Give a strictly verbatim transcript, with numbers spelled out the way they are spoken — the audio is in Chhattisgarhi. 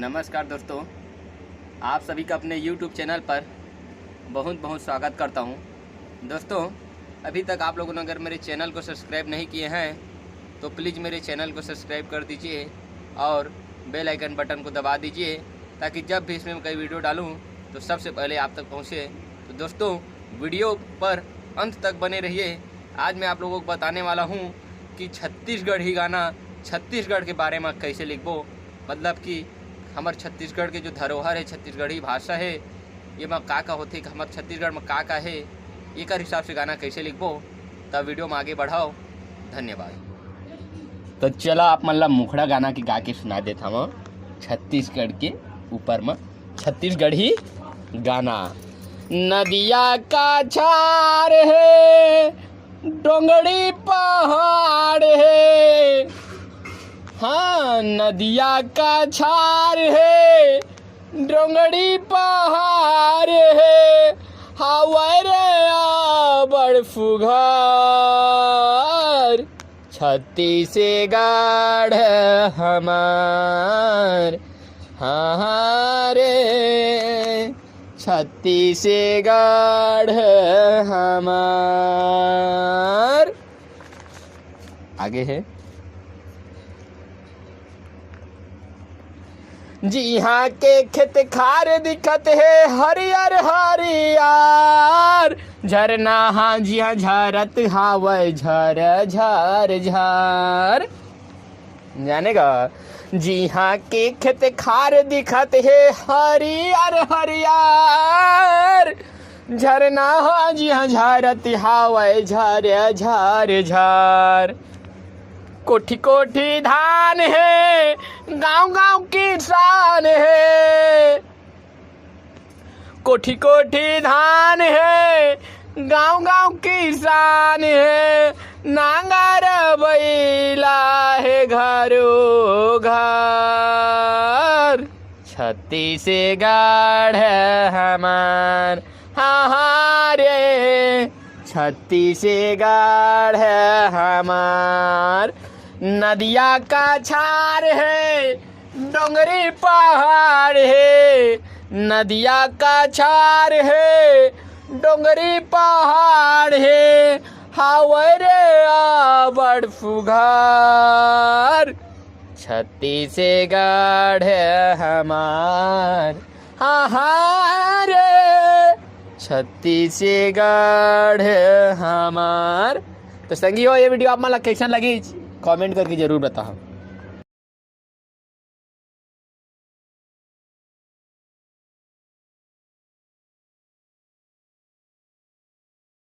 नमस्कार दोस्तों, आप सभी का अपने YouTube चैनल पर बहुत बहुत स्वागत करता हूं। दोस्तों, अभी तक आप लोगों ने अगर मेरे चैनल को सब्सक्राइब नहीं किए हैं तो प्लीज़ मेरे चैनल को सब्सक्राइब कर दीजिए और बेल आइकन बटन को दबा दीजिए, ताकि जब भी इसमें कोई वीडियो डालूं तो सबसे पहले आप तक पहुंचे। तो दोस्तों, वीडियो पर अंत तक बने रहिए। आज मैं आप लोगों को बताने वाला हूं कि छत्तीसगढ़ी गाना छत्तीसगढ़ के बारे में कैसे लिखबो, मतलब कि हमर छत्तीसगढ़ के जो धरोहर है, छत्तीसगढ़ी भाषा है, ये में का का होथे, हमर छत्तीसगढ़ में का का है, एकर हिसाब से गाना कैसे लिखबो। तब वीडियो में आगे बढ़ाओ। धन्यवाद। तो चला, आप मन ला मुखड़ा गाना के गा के सुना देत हवं, छत्तीसगढ़ के ऊपर में छत्तीसगढ़ी गाना। नदिया का छार है, डोंगड़ी पहाड़ है, हाँ, नदिया का छार है, डोंगड़ी पहाड़ है, हावय रे अब्बड़ सुघर। छत्तीसगढ़ हमार, हाँ, हाँ रे, छत्तीसगढ़ हमार। आगे है, जिहाँ के खेत खार दिखत हे हरियर हरियर, झरना हा जिहाँ झरत हावय झर झर झर। जाने का, जिहाँ के खेत खार दिखत हे हरियर हरियर, झरना हा जिहाँ झरत हावय झर झर झर। कोठी कोठी धान हे, गांव गांव किसान हे। कोठी कोठी धान हे, गांव गांव किसान हे, नांगर बइला हे घरो घर। छत्तीसगढ़ हमार, हाँ हाँ रे, छत्तीसगढ़ हमार। नदिया का छार हे, डोंगरी पहाड़ हे, नदिया का छार हे, डोंगरी पहाड़ हे, हावय रे अब्बड़ सुघर। छत्तीसगढ़ हमार, हाँ हाँ रे, छत्तीसगढ़ हमार। तो संगी हो, ये वीडियो आप मन ला कैसन लगी, कमेंट करके जरूर बताओ।